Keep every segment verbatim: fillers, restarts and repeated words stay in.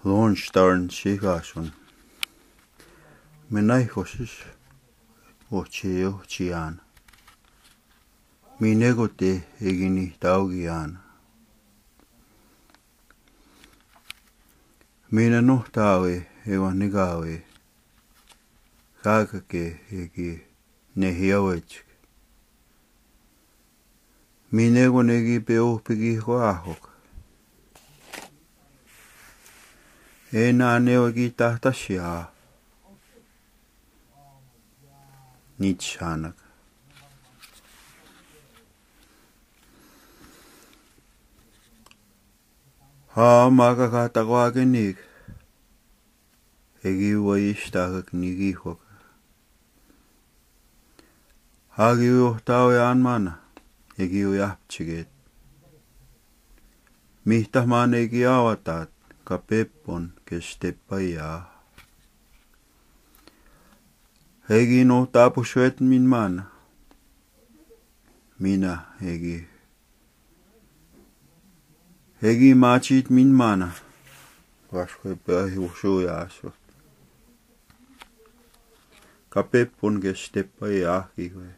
Launch Star Chief Ason. Menai Hosis Ocheyo Chian. Mineko te egini taugian. Mina no tawe ewa nigawe. Kaka ke egi nehiawech. Mineko negi pe o pigi ko ahok. Ena newa ki tahta shia. Nichanak. Ha maka ka takwa ke nik. Egi wa ishta hak nigi hok. Hagi u tawe an mana, egi u yap chiget. Mihta man egi awatat, kapepon ke step pa ya. Egi no tapu shwet min mana. Mina egi. Egi machit min mana. Washkwe pe ahi ushu ya asho. Kapepon ke step pa ya ki kwe.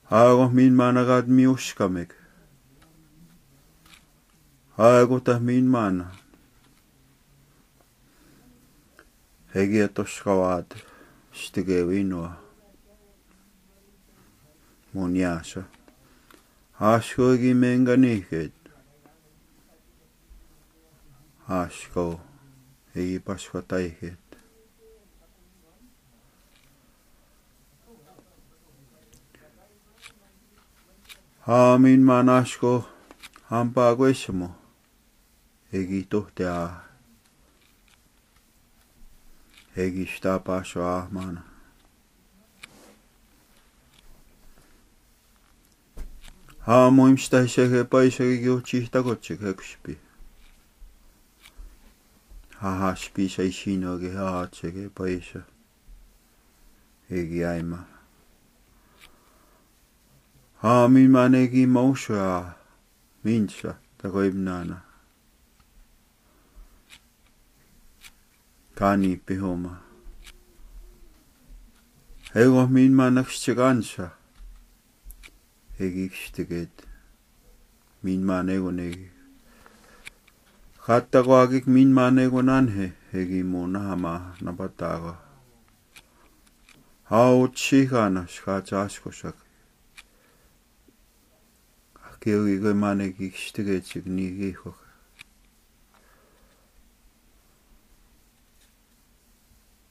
Hago min mana gat mi ushkamek. Hago ta min mana. Hegi atoshkawat, stige winwa. Munyasa. Hashko egi mengani ket. Hashko egi pashko tai ket. Ha min manashko hampa kwesmo. Egi tohte a. Egi shta pasho a mana. Ha muhim shta sheke paisa ke kyo chihta ko cheke kushpi. Ha ha shpi sa ishino ke ha cheke paisa. Egi aima. Ha min mane ki mausha. Minsa, tako ibnana. Kani pehoma. Ego min manak chikansa. Egi kshtiket. Min mane go negi. Khatta ko agik min mane go nan he. Egi mona hama napataga. Ha utshi kana shka chasko sak. Akeu iko mane ki kshtige chik ni ki hoka.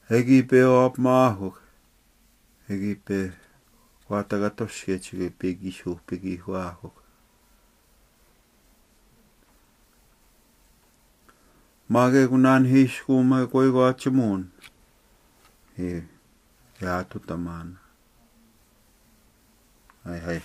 Hegi pe op ma hoka. Hegi pe kwata ka toshke chike pe ki shu pe ki hwa hoka. Mage kunan hi shku ma koi ko achimun. He, ya tu taman. Hai, hai.